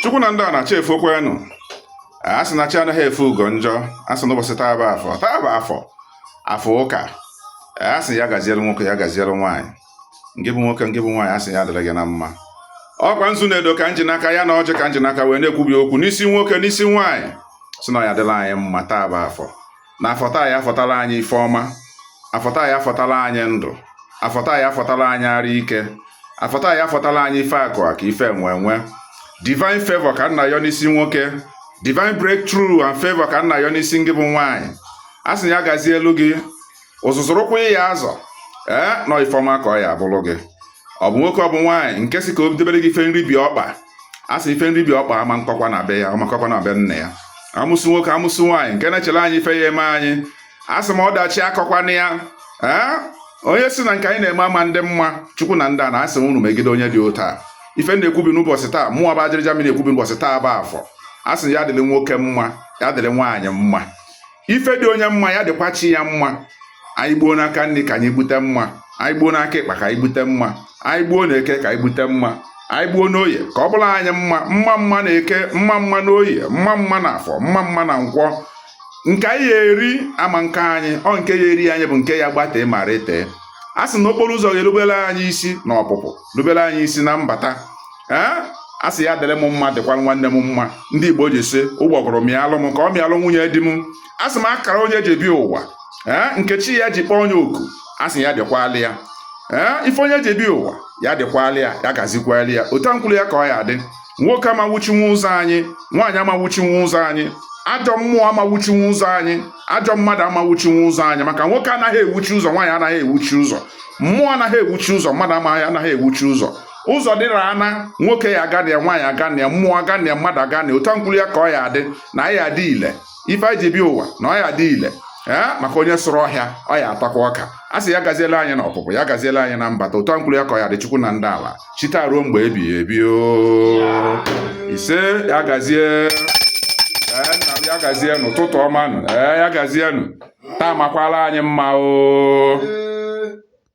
Chukwu na ndị a na-achọ efokwenụ. A sị na chi anaghị efe ugo njọ. A sị na ụbọchị taa bụ afọ, taa bụ afọ, afọ ụka. A sị ya gaziere nwoke, ya gaziere nwaanyị. Ngị bụ nwoke, ngị bụ nwaanyị, a sị ya dịrị gị na mma. Ọkwa nzu na edo ka m ji n'aka ya na ọjị ka m ji n'aka wee na-ekwubi okwu n'isi nwoke, n'isi nwaanyị. Sị na ya dịla anyị mma. Taa bụ afọ. Na afọ taa ya afọtala anyị ife ọma. Afọ taa ya afọtala anyị ndụ. Afọ taa ya afọtala anyị arụ ike. Afọ taa ya afọtala anyị ife akụ akụ, ife enwe enwe. Divine favor ka nna yọ n'isi nwoke. Divine breakthrough and favor ka nna yọ n'isi ngị bụ nwaanyị. A sị ya gazie elu gị. Ụzụzụrụkwa ya azọ. Ee, nọ ifeọma ka ọ ya abụrụ gị. Ọ bụ nwoke, ọ bụ nwaanyị nke si ka o debere gị ife nribi ọkpa. A sị ife nribi ọkpa ama nkọkwa na be ya, ama nkọkwa na be nna ya. Amụsụ nwoke, amụsụ nwaanyị nke na-echere anyị ife ya eme anyị. A sị m ọdachi akọkwana ya. Ee, onye si na nke anyị na-eme ama ndị mma, Chukwu na ndị a na-asị unu megide onye dị otu a. Ife m na-ekwubi n'ụbọchị taa, mụnwa bụ Ajịrịja mmiri na-ekwubi n'ụbọchị taa bụ afọ. A sị ya dịrị nwoke mma, ya dịrị nwaanyị mma. Ife dị onye mma, ya dịkwa chi ya mma. Anyị gbuo n'aka nri ka anyị gbute mma. Anyị gbuo n'aka ịkpa ka anyị gbute mma. Anyị gbuo n'eke ka anyị gbute mma. Anyị gbuo n'oye ka ọ bụrụ anyị mma. Mma mma na eke, mma mma n'oye, mma mma na afọ, mma mma na nkwọ. Nke anyị ya eri ama nke anyị, ọ nke ya eri anyị bụ nke ya gbatee ma retee. A sị na okporo ụzọ ga-erubere anyị isi na ọpụpụ, rubere anyị isi na mbata. Ee, a sị ya dịrị m mma, dịkwa nwanne m mma. Ndị Igbo ji sị ụgbọgụrụ mịalụ m ka ọ mịalụ nwunye di m. A sị m akara onye ji ebi ụwa, ee, nke chi ya ji kpọọ onye oku, a sị ya dịkwala ya. Ee, ife onye ji ebi ụwa ya dịkwala ya, ya gazikwala ya. Otu nkwuru ya ka ọ ya adị. Nwoke amawuchinwu ụzọ anyị, nwaanyị amawuchinwu ụzọ anyị, ajọ mmụọ amawuchinwu ụzọ anyị, ajọ mmadụ amawuchinwu ụzọ anyị, maka nwoke anaghị ewuchi ụzọ, nwaanyị anaghị ewuchi ụzọ, mmụọ anaghị ewuchi ụzọ, mmadụ amaghị anaghị ewuchi ụzọ. Ụzọ dịrị ana, nwoke ya aga na ya, nwaanyị aga na ya, mmụọ aga na ya, mmadụ aga na ya. Otu nkwuru ya ka ọ ya adị na anyị adị ile. Ife anyị ji bịa ụwa na ọ ya adị ile. Ee, maka onye sụrụ ọhịa, ọ ya atakwa ọka. A sị ya gaziela anyị na ọpụpụ, ya gaziela anyị na mbata. Otu nkwuru ya ka ọ ya dị. Chukwu na ndị ala chita ruo mgbe ebighị ebi o. Ise, ya gazie. Ee, nna m, ya gazie n'ụtụtụ ọma nụ. Ee, ya gazienụ. Taa makwala anyị mma o.